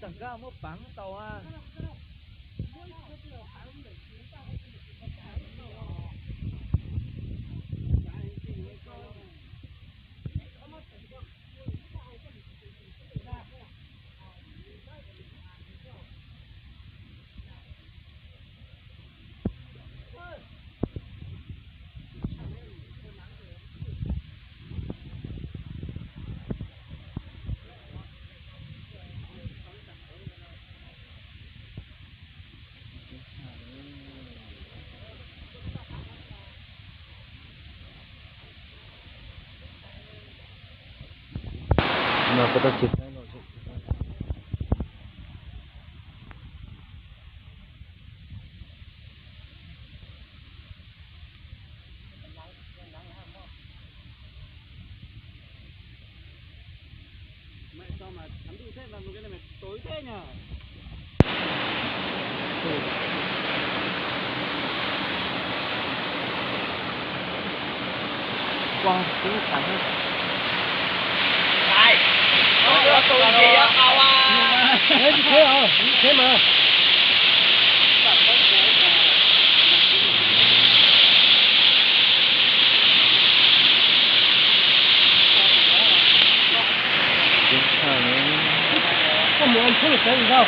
Tag nkag muab pav tau a. Koj mus ua ntshuab lwm qeeb tau,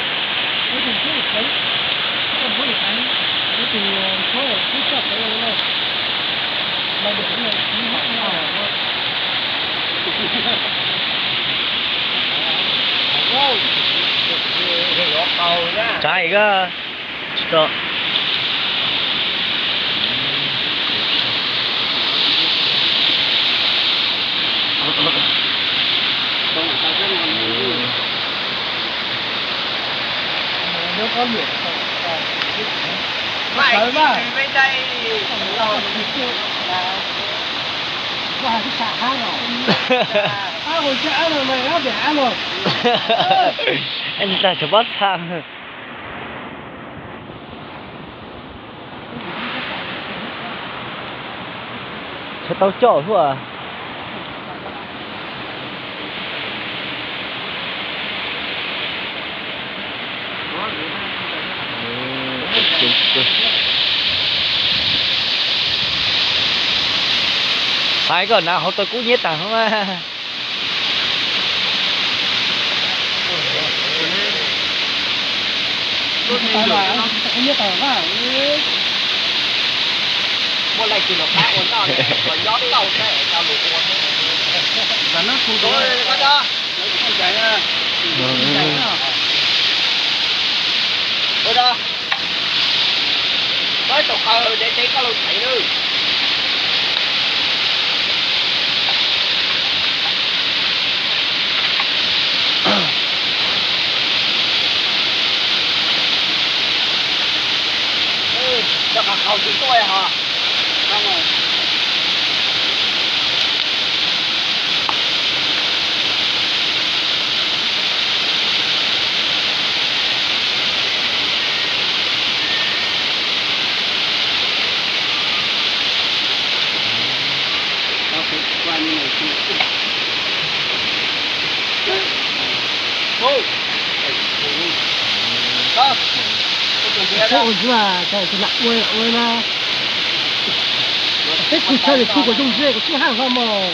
ua tus ntshuab lwm qeeb, ua tus ntshuab lwm qeeb, tus ntshuab lwm qeeb tsis txhob peb ua no. Tsav hais koj tsis tau. Ntag, tsov pob txha. Tshav tau coj hua. Hais koj hnav hauv taw kub nyiab tag no mas. Muaj leej twg los pab ua noj los nyob tau thiab tau lus ua thiab. Ua da, pab tau qaws dev dev koj los thaiv lawm. Rau qhov qaug tsis tuaj hos. Ua ntsuag, ua ntsuag lam ua lam ua na. Peb kuv chaw nws kuv kuv zoo ntshe kuv tsis haj hlo mos.